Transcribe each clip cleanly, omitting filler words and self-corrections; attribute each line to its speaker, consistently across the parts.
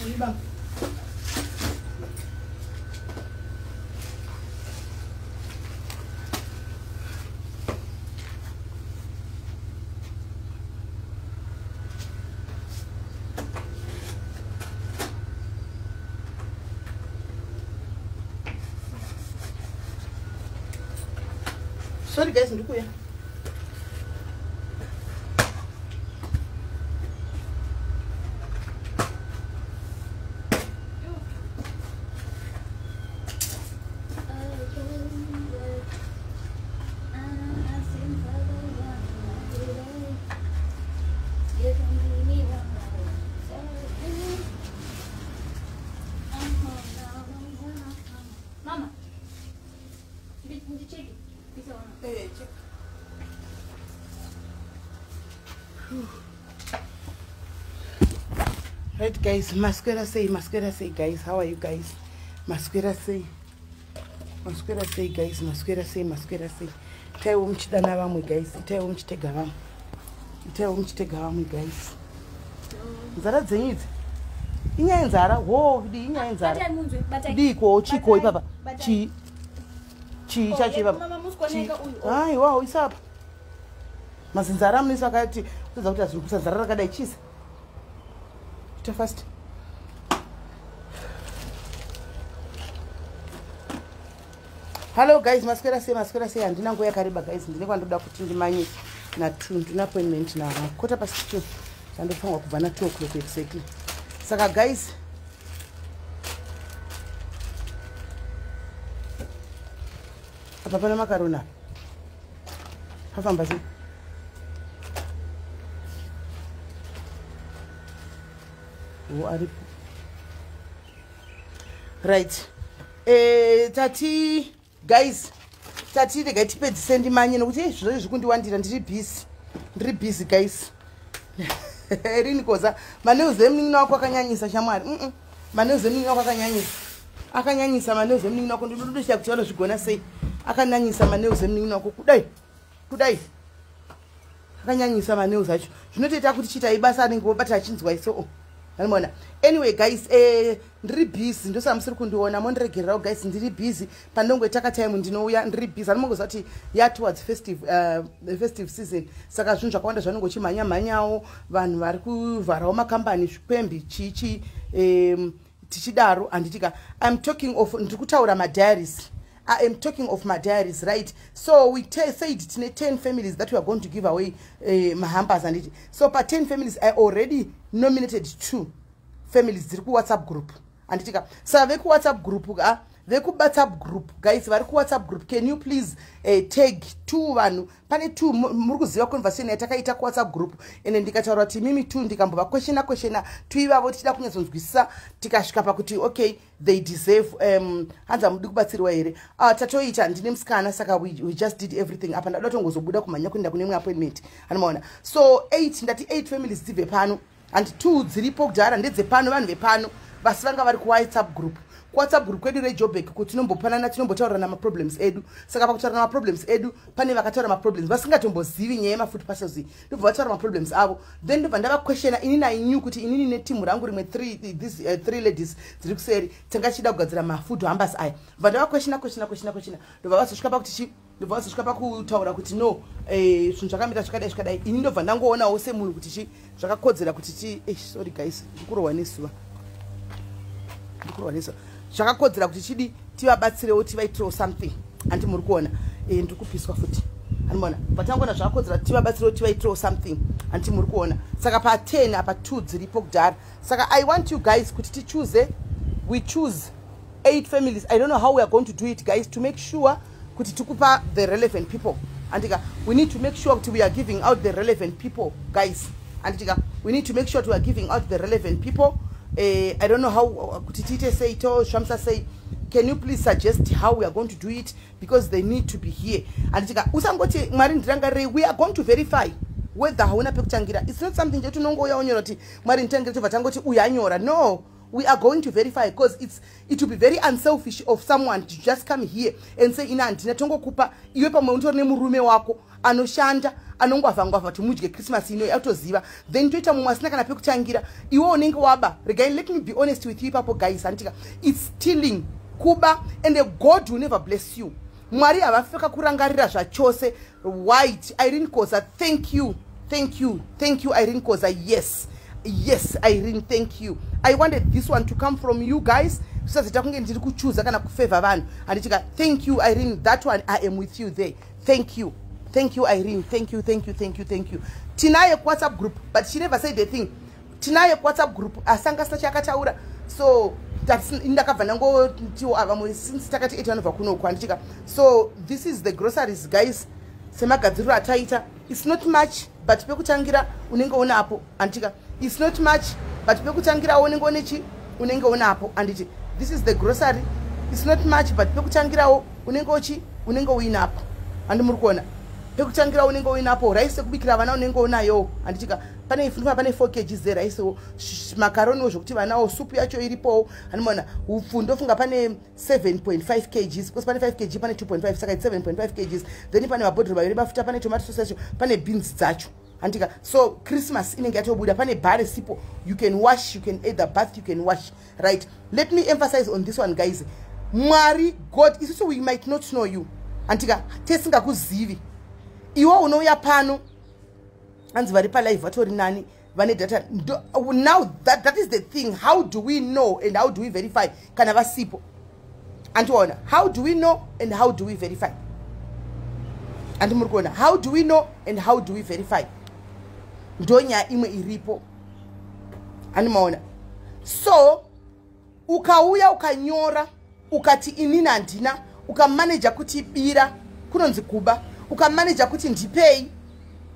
Speaker 1: Uibamba. Sorry guys, ndikuya.
Speaker 2: Mama, ndicheki.
Speaker 1: Eh, check. Right guys, maswera sei, maswera sei guys, how are you guys? Maswera sei. Maswera sei guys, maswera sei, maswera sei. Itaiwo muchidana vamwe guys, itaiwo muchitega vamwe. Itaiwo muchitega vamwe guys. Nzara dzenyu idzi. Inyaya yenzara, ho, di inyaya yenzara.
Speaker 2: Batai munzwe, batai.
Speaker 1: Diko, chiko ipapa.
Speaker 2: Batai.
Speaker 1: Chi chii
Speaker 2: Oh,
Speaker 1: chacho ipapa.
Speaker 2: mama, musikuoneka uyu, oh.
Speaker 1: Aiwa, isa apa. Mazinzara amunoisa akati kutadza kuti azviri kuisa zara rakadai chisa. Ita fast. Hello guys, maswera sei, maswera sei. Handina nguva yakareba guys, ndine kwandoda kuti ndimanye na2, ndine appointment na 2:15. Chandofanirwa kubva na2 o'clock exactly. Saka guys, apa pana makaroni apa. Pafamba sei? Wo aripo. Right. Tati guys, tati regai tipedzise ndimanye nokuti zviro izvi kundiwandira, ndiri busy. Ndiri busy guys. Rini koza manews emunin'ina wako akanyanyisa shamwari. Manews emunin'ina wako akanyanyisa. Akanyanyisa manews emunin'ina wako, ndinodoshaya kuti vanozvigona sei. Akanyanyisa manews emunin'ina wako kudai. Kudai. Akanyanyisa manews acho. Zvinotoita kuti chiitai basa anenge obata achinzwa iso. Anoona. Anyway guys, ndiri busy, ndosaka musiri kundiona, mondiregererawo guys, ndiri busy. Pandongoita ka time ndinouya, ndiri busy. Anomongoziva kuti ya towards festive season. Saka zvinhu zvakawanda zvanongo chimhanya mhanyawo, vanhu vari kuvharawo makambani, zvikwembi, chichi, tichidaro handitika. I'm talking of, ndiri kutaura madiaries. I am talking of my diaries, right? So we said tine 10 families that we are going to give away mahampers and it. So per 10 families, I already nominated 2 families dziri ku WhatsApp group. Anditika. So veku WhatsApp group, veku WhatsApp group, guys, vari ku WhatsApp group, can you please tag 2 vanhu? Pane 2 muri kuziva conversation yatakaita ku WhatsApp group, ende ndikataura kuti mimi 2 ndikambova questiona 2 ivavo tichida kunyatsonzwisisa, tikasvika pakuti okay, they deserve, hanzi hamudi kubatsirwa here? Tatoita, ndine musikana, saka we just did everything. Apa ndada kutongozobuda kumhanya kuenda kune imwe appointment. Anomaona. So 8, ndati 8 families dzibve pano, and 2 dziripo kudhara ndedzepano, vanhu vepano vasi vanga vari ku WhatsApp group. Ku WhatsApp group kwedu reJoburg kuti tinombopanana, tinombotaurana maproblems edu. Saka pakutaurana maproblems edu, pane vakataura maproblems vasingatombozivi nyaya yemafood parcels iyi, ndobva vataura maproblems avo. Then ndobva ndavaquestiona inini, I knew kuti inini netimu rangu rimwe 3, these 3 ladies dziri kuseri, tanga tichida kugadzira mafood hampers aya. Ndobva ndavaquestiona, questiona, questiona, questiona, ndobva vazosvika pakuti chi, ndobva vazosvika pakutaura kuti no, zvinhu zvakamira zvakadai zvakadai. Ini ndobva ndangoonawo semunhu kuti chi zvakakodzera kuti chi, sorry guys, ndikurohwa nezuva. Ndikurohwa nezuva. Zvakakodzera kuti chidi tivabatsirewo, tivaitirewo something. Handi muri kuona, ndiri kupiswa futi. Anoona patangoona zvakakodzera kuti tivabatsirewo, tivaitirewo something. Handi muri kuona. Saka pa 10 apa 2 dziripo kudhara. Saka I want you guys kuti tichoose, we choose 8 families. I don't know how we are going to do it guys, to make sure kuti tikupa the relevant people. Andika, we need to make sure kuti we are giving out the relevant people guys. Andika, we need to make sure we are giving out the relevant people. I don't know how kuti tiite sei, to Shamsa say, can you please suggest how we are going to do it, because they need to be here. Andika, usangoti Mwari ndirangarire, we are going to verify whether hauna pekutangira. It's not something that unongouya wonyora kuti Mwari nditangire, tobva tangoti uyu anyora. No, We are going to verify, because it will be very unselfish of someone to just come here and say, "Ina handina." Tongokupa iwe, pamwe unotori nemurume wako anoshanda, anongwavhangwavha kuti mudye Christmas ino, atoziva. Then toita mumwe asina kana pekutangira. Iwe unenge waba. Regai, let me be honest with you ipapo, guys, handitika? It's stealing, kuba, and God will never bless you. Mwari havafeka kurangarira zvachose. White Irene Koza, thank you, thank you, thank you, Irene Koza. Yes, Irene, thank you. I wanted this one to come from you guys, zvisazoita kunge ndiri kuchuza kana kufavor vanhu, handitika? Thank you, Irene. That one, I am with you there. Thank you, thank you, Irene. Thank you, thank you, thank you, thank you. Tinaye WhatsApp group, but she never said a thing. Tinaye WhatsApp group, asanga asina chaakataura. So ndakabva ndangotiwo vamwe since takati 8 vanobva kunoku, handitika? So this is the groceries, guys, semagadziriro ataita. It's not much, but pekutangira unenge unapo, handitika? It's not much, but pekutangira unenge unechi, unenge unapo, handiti? This is the grocery. It's not much, but pekutangirawo unenge uchi, unenge uinapo, handi muri kuona? Pekutangira unenge uinapo. Raisi yekubikira vana unenge unayo, handitika? Pane funfa, pane 4 kg zeraisiwo, makaroniwo zvokuti vanawo, supu yacho iripowo, handimaona? Upfu ndofunga pane 7.5 kgs, because pane 5 kg, pane 2.5, saka 7.5 kgs. Then pane mabhodhoro 2 mafuta, pane tomato sauce yacho, pane beans dzacho, handika? So Christmas inenge yatobuda. Pane bar sipo, you can wash, you can add the bath, you can wash, right? Let me emphasize on this one, guys. Mwari, God, isusu we might not know you, handika? Tesingakuzivi iwe unouya pano, hanzi vari palive vatori nani, vane data. Now that is the thing. How do we know and how do we verify kana vasipo? Andiona, how do we know and how do we verify? Andi muri kuona? How do we know and how do we verify? Ndo nyaya imwe iripo, andimaona? So ukauya ukanyora ukati, "Inini handina," ukamaneja kuti bira, kunonzi kuba. Ukamaneja kuti ndipei,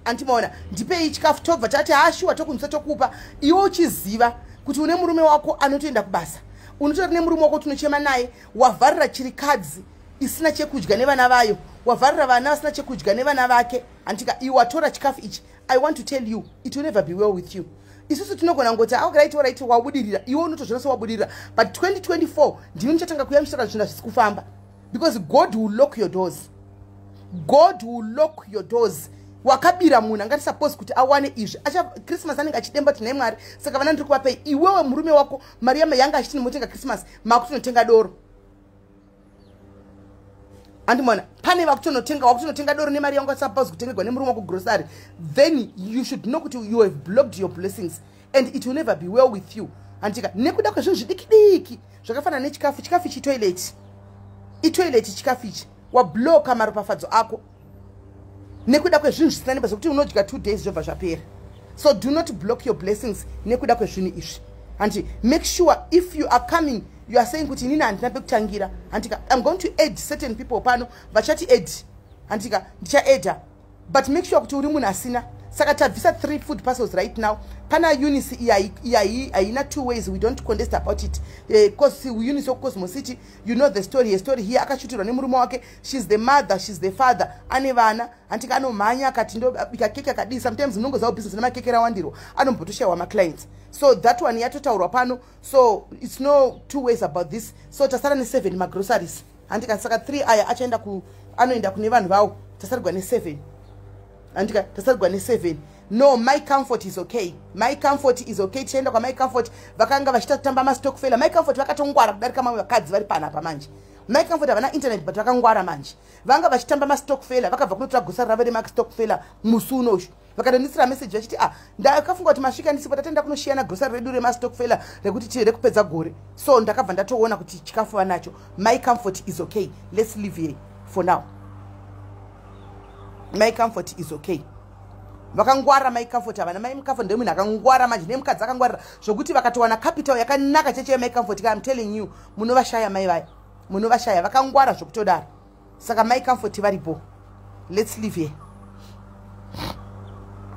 Speaker 1: andimaona, ndipei chikafu, tobva tati, "Hashuwa, tokunzisa, tokupa." Iwe uchiziva kuti une murume wako anotoenda kubasa, unotori nemurume wako tinochema naye, wavharira chirikadzi isina chekudya nevana vayo, wavharira vana vasina chekudya nevana vake, handika? Iwe watora chikafu ichi. I want to tell you, it will never be well with you. Isusu tinogona ngoti, "Alright, alright, wabudirira." Iwe unotozviona sewabudirira, but 2024 ndimi muchatanga kuya muchitaura zvinhu hazvisi kufamba, because God will lock your doors. God will lock your doors. Wakabira munhu angati suppose kuti awane izvi. Christmas anenge achidemba kuti, "Nhai Mwari, saka vana ndiri kuvapei?" Iwewe murume wako mari yanga achiti ndimotenga Christmas, makutonotenga doro, andimona? Pane vakutonotenga, wakutonotenga doro nemari yanga suppose kutengerwa nemurume wako grocery. Then you should know kuti you have blocked your blessings and it will never be well with you, andika? Nekuda kwezvinhu zvidiki diki zvakafanana nechikafu. Chikafu ichi toilet, itoilet chikafu ichi. Wabloka maropafadzo ako nekuda kwezvinhu zvisina nebasa, zvokuti unodya 2 days zvobva zvapera. So do not block your blessings nekuda kwezvinhu izvi, handi? Make sure if you are coming, you are saying kuti, "Inini handina pekutangira," handika? I'm going to add certain people pano vachati add, handika? Ndichaadda, but make sure kuti uri munhu asina. Saka tabvisa three food parcels right now. Pana Eunice, iyi haina two ways, we don't contest about it, because Eunice wekuCosmo City, you know the story, a story here. Akashutirwa nemurume wake. She's the mother, she's the father, ane vana, handika? Anomhanya akati ndobika keke akadii. Sometimes munongozawo business nemakeke rawandirwa, anombotoshayiwa maclients. So that one yatotaurwa pano, so it's no two ways about this. So tasara ne7 magroceries, handika? Saka three aya achaenda ku, anoenda kune vanhu vavo. Tasarigwa ne7, handika? Tasarigwa ne7. No, my Comfort is okay. My Comfort is okay. Tichaenda kwamy Comfort. Vakanga vachitatamba mastokfela. My Comfort vakatongwara kudarika mamwe vakadzi vari panapa manje. My Comfort havana internet, but vakangwara manje. Vanga vachitamba mastokfela, vakabva kunotora gosari ravo remastokfela musi unoshu. Vakatonisira meseji vachiti, "Ah, ndakafunga kuti masvika ndisipo, tatenda kunoshiyana grosari redu remastokfela rekuti tire rekupedza gore." So ndakabva ndatoona kuti chikafu vanacho. My Comfort is okay. Let's live here for now. My Comfort is okay. Vakangwara Mai Comfort havana. Mai Comfort ndemunhu akangwara manje, nemukadzi akangwarira zvokuti vakatowana capital yakanaka cheche yamai Comfort ka, I'm telling you, munovashaya mai vaya, munovashaya. Vakangwara zvokutodaro. Saka Mai Comfort varipo. Let's live here.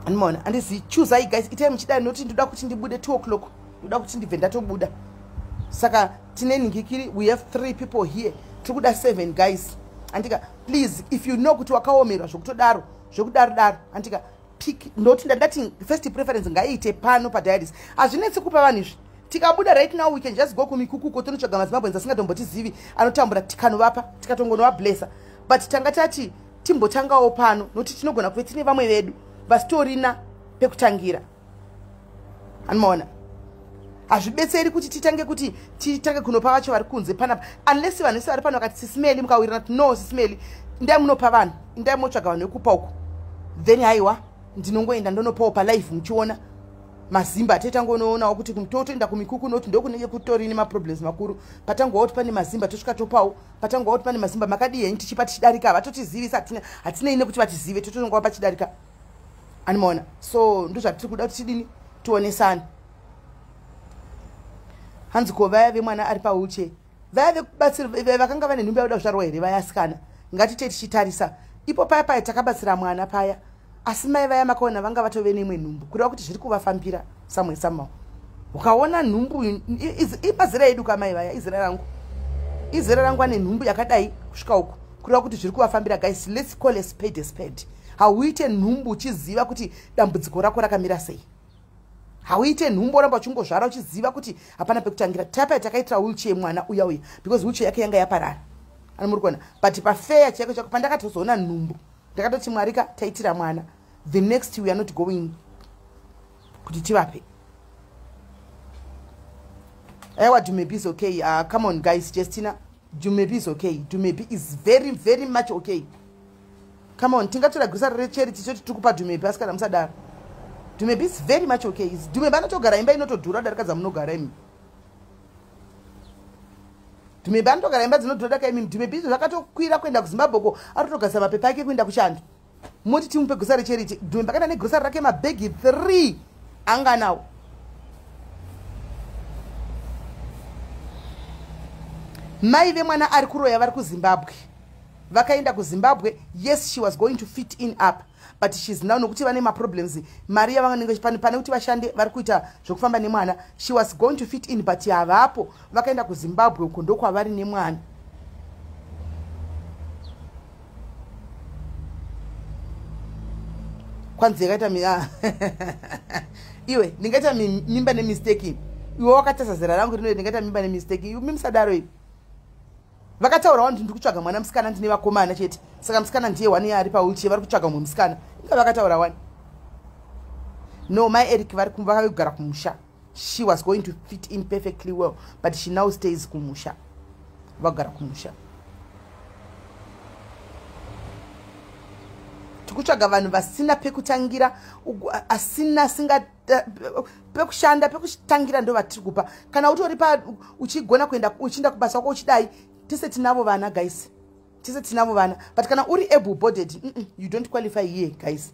Speaker 1: Andimaona, andizi chuzai guys, itai muchidai nokuti ndoda kuti ndibude 2 o'clock, ndoda kuti ndibve ndatobuda. Saka tine nhingikiri, we have three people here, tiri kuda seven guys, andika? Please, if you know kuti wakaomerwa zvokutodaro, zvokudaro daro, andika, pick. Ndoti ndandati first preference ngaiite pano padiaries. Hazvinetsi kupa vanhu izvi. Tikabuda right now, we can just go kumikukuko, tonotsvaga maZimbabweans asingatombotizivi anotambura, tikanovapa, tikatongonovablessa. But tanga tati timbotangawo pano, nokuti tinogona kuve tine vamwe vedu vasitorina pekutangira. Anomaona, hazvibetseri kuti titange kunopa vacho vari kunze panapa, unless vanhu vese vari pano vakati, "Sis Melly," mukawirana kuti, "No, Sis Melly, indai munopa vanhu, indai munotsvaga vanhu vekupa uko," then haiwa, ndinongoenda ndonopawo palive. Muchiona mazimba, tetangonoonawo kuti totoenda kumikuku, nokuti ndokunenge kutori nemaproblems makuru. Patangowa kuti pane mazimba, tosvika topawo. Patangowa kuti pane mazimba, "Makadii henyu?" tichipa tichidarika. Vatotizivisa, hatinei nekuti vatizive, totongova pachidarika. Animaona? So ndozvatiri kuda kuti tidini, tionesane. Hanzi, "Ko vaya vemwana ari pawheelchair, vaya vekubatsira vakanga vane nhumbi yakuda kuzvarwa here?" Vaya asikana, ngatite tichitarisa ipo paya paya takabatsira mwana paya, asi mai vaya makaona vanga vatove neimwe nhumbu, kureva kuti zviri kuvafambira samwe somehow. Ukaona nhumbu imazera edu kamai vaya, izera rangu, izera rangu, ane nhumbu yakadai kusvika uku, kureva kuti zviri kuvafambira. Guys, let's call a spade a spade. Hauite nhumbu uchiziva kuti dambudziko rako rakamira sei. Hauite nhumbu oramba uchingozvara uchiziva kuti hapana pekutangira. Tapa takaitira wheelchair mwana uya uya because wheelchair yake yanga yaparara, ani muri kuona? But pafeya chaiko chako, pandakatozoona nhumbu, ndakatoti, "Mwarika, taitira mwana, the next we are not going kuti tivape." Aiwa, Dumebi is okay. Come on guys, Justina, Dumebi is okay. Dumebi is very very much okay. Come on, tingatora grocery rechurch tichoti tiri kupa Dumebi? Asi kana musadaro. Dumebi is very much okay. Dumebi anotogara imba inotodhura darika dzamunogara imi. Dumebi anotogara imba dzinodhura daka imi. Dumebi zvakatokwira kuenda kuZimbabwe ko, arikutogadzisa mapepa ake kuenda kuchando. Moti timupe grocery rechurch? Dumebi akaenda negrocery rake, mabhegi 3 anga nawo. Mai vemwana ari kuroya vari kuZimbabwe, vakaenda kuZimbabwe. Yes, she was going to fit in up, but she's now, nokuti vane maproblems, mari yavanenge pane kuti vashande, vari kuita zvokufamba nemwana. She was going to fit in, but havapo, vakaenda kuZimbabwe uko, ndokwavari nemwana. Kwanzi yakaita, ah, iwe, ndingaita mimba nemistake? Iwe wakatasa zera rangu rino, ndingaita mimba nemistake? Imi musadaro ivi. Vakataura wani kuti, "Ndiri kutsvaga mwana musikana, ndine vakomana chete." Saka musikana ndiye wani ari pawheelchair, vari kutsvaga mumwe musikana. Inga vakataura wani. No, mai Eric vari vakagara kumusha. She was going to fit in perfectly well, but she now stays kumusha, vagara kumusha. Tikutsvaga vanhu vasina pekutangira, asina singa pekushanda, pekutangira, ndo vatiri kupa. Kana utori pa uchigona kuenda, uchienda kubasa kwako, uchidai, tese tinavo vana guys, tese tinavo vana. But kana uri able bodied, you don't qualify here, guys.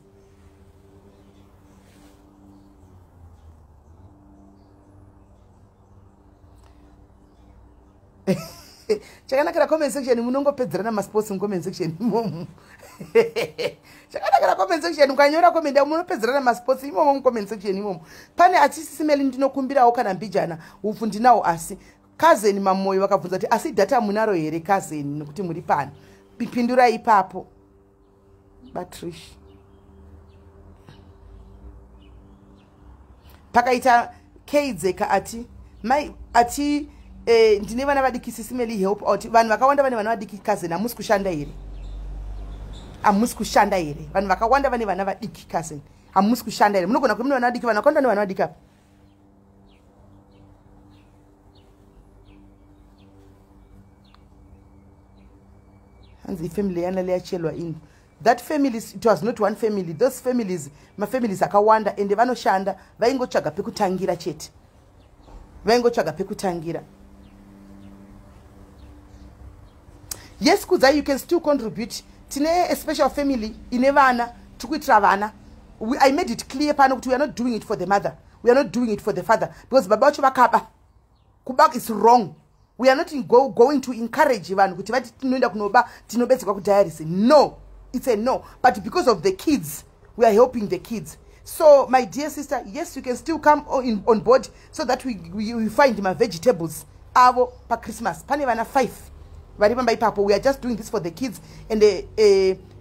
Speaker 1: Chakanakira comment section, munongopedzerana masports mucomment section imomo. Chakanakira comment section, ukanyora comment, munopedzerana masports imomo mucomment section imomo. Pane ati, "Sis Melly, ndinokumbirawo kana mbijana, upfu ndinawo." Asi kazeni Mamoyo vakabvunza kuti, "Asi data munaro here, kazeni, nekuti muri pano?" Pindurai ipapo, Batrish. Pakaita Keidzeka ati, "Mai," ati, "ndine vana vadiki, Sis Melly, help out." Vanhu vakawanda vane vana vadiki. Kazeni, hamusi kushanda here? Hamusi kushanda here? Vanhu vakawanda vane vana vadiki. Kazeni, hamusi kushanda here? Munogona kuti mune vana vadiki. Vanhu vakawanda vane vana vadiki apa. Hanzi, "Ifamily yana leyachelwa ini." That family, it was not one family, those families, mafamilies akawanda, ende vanoshanda, vaingotsvaga pekutangira chete, vaingotsvaga pekutangira. Yes, Kudzai, you can still contribute. Tine a special family ine vana, tiri kuitira vana. I made it clear pano kuti we are not doing it for the mother, we are not doing it for the father, because baba vacho vakaba. Kuba is wrong. We are not going to encourage vanhu kuti vati tinoenda kunoba, tinobetserwa kudialysis. No, it's a no. But because of the kids, we are helping the kids. So my dear sister, yes, you can still come on board so that we find mavegetables avo paChristmas. Pane vana 5 vari pamba ipapo. We are just doing this for the kids, and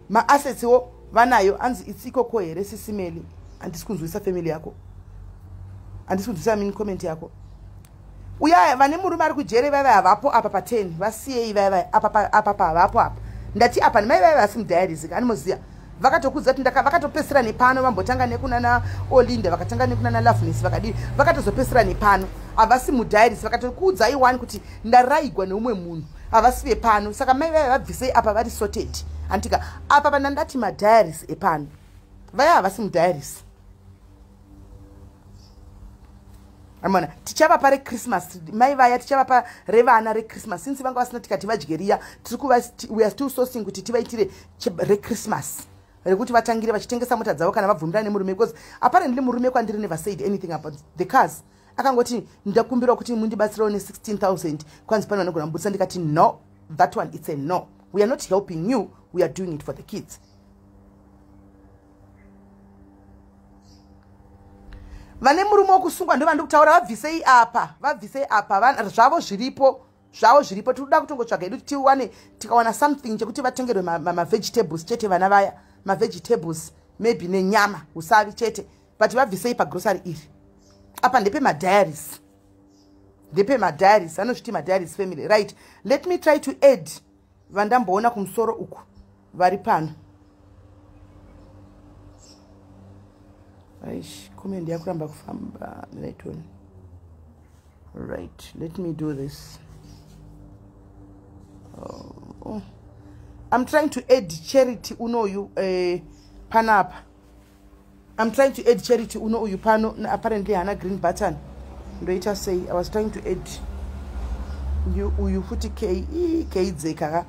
Speaker 1: maassets wo vanayo. Anzi, "It's ikoko here, Sis Melly?" Handisi kunzwisa family yako, handisi kunzwisa mini comment yako. Uya vane murume ari kujere vaiva havapo apa pa10, vasiyei vaiva apa apa havapo apa. Ndati apa nemai vaiva vasi mudiaries, animoziya vakatokudza kuti vakatopesera nepano, vambotanga nekunana Olinda, vakatanga nekunana Loveness, vakadii, vakatozopesera nepano. Havasi mudiaries, vakatokuudzai wani kuti ndaraigwa neumwe munhu, havasi vepano. Saka mai vaiva vabvisei apa, vari sorted. Anditika apa pana ndati madiaries epano vaya havasi mudiaries. Amona tichavapa reChristmas mai vaya, tichavapa revana reChristmas since vanga vasina, tikati vadye riya. Tiri kuva, we are still sourcing kuti tivaitire reChristmas rekuti vatangire vachitengesa mota dzavo kana vabvumirana nemurume, because apparently murume kwandiri never said anything about the cars. Akangoti ndakumbirawo kuti mundibatsirewo ne16 000, kwanzi pane vanogona mubudisa. Ndikati no, that one, it's a no. We are not helping you, we are doing it for the kids. Vane murume wokusungwa ndo vandiri kutaura, vabvisei apa, vabvisei apa. Zvavo zviripo, zvavo zviripo. Tiri kuda kutongotsvaga hedu tiwane, tikawana something chekuti vatengerwe mavegetables chete vana vaya, mavegetables maybe nenyama, usavi chete, but vabvisei pagrocery iri. Apa ndepemadiaries, ndepemadiaries, anozviti madiaries family. Right, let me try to add vandamboona kumusoro uku vari pano. Aish, comment yakuramba kufamba. Right one, right, let me do this. Oh. I'm trying to add Charity unoyu panapa. I'm trying to add Charity uno uyu pano. Apparently hana green button, ndoita sei? I was trying to add you uyu futi, k keidzeka ka,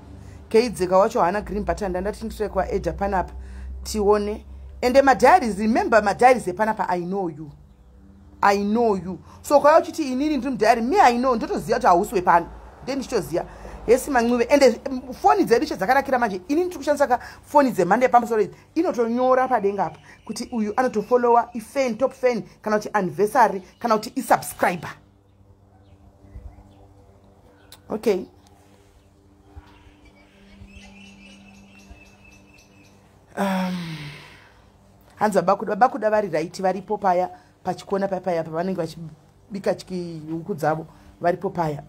Speaker 1: keidzeka wacho haana green button. Ndandati nditry kuvaadda panapa tione. Ende madiaries, remember, madiaries epanapa, I know you, I know you. So kwaya uchiti inini ndiri mudiary, me, I know, ndotoziva kuti hausi wepano, nde ndichitoziva hesi mancuve. Ende foni dzedu chedzakanakira manje, inini tiri kushandisa ka foni dzemhando yepamusoro idzi, inotonyora padenga apa kuti uyu anotofollowa, ifan, top fan, kana kuti anniversary, kana kuti isubscriber. Okay, hanzi babakuda, babakuda vari right, varipo paya pachikona paya pavanenge vachibika huku dzavo, varipo paya.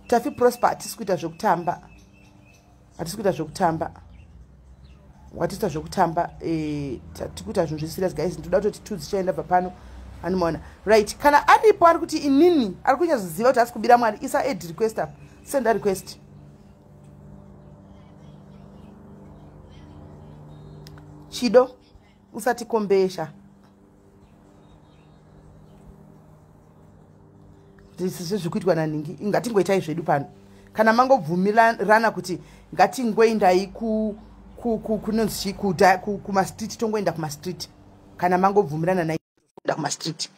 Speaker 1: Tafi Prosper, hatisi kuita zvekutamba, hatisi kuita zvekutamba, watiita zvekutamba. Tiri kuita zvinhu zveserious, guys. Ndoda kutoti tu dzichaenda bva pano, anomaona. Right, kana aripo ari kuti inini, ari kunyatsoziva kuti asi kubira Mwari, isa add request apa, senda request. Chido, usatikombesha sezvikuitwa naningi. Ngatingoitai zvedu pano kana mangobvumirana kuti ngatingoendai kunonzi kumastreet, tongoenda kumastreet. Kana mangobvumirana naenda kumastreet.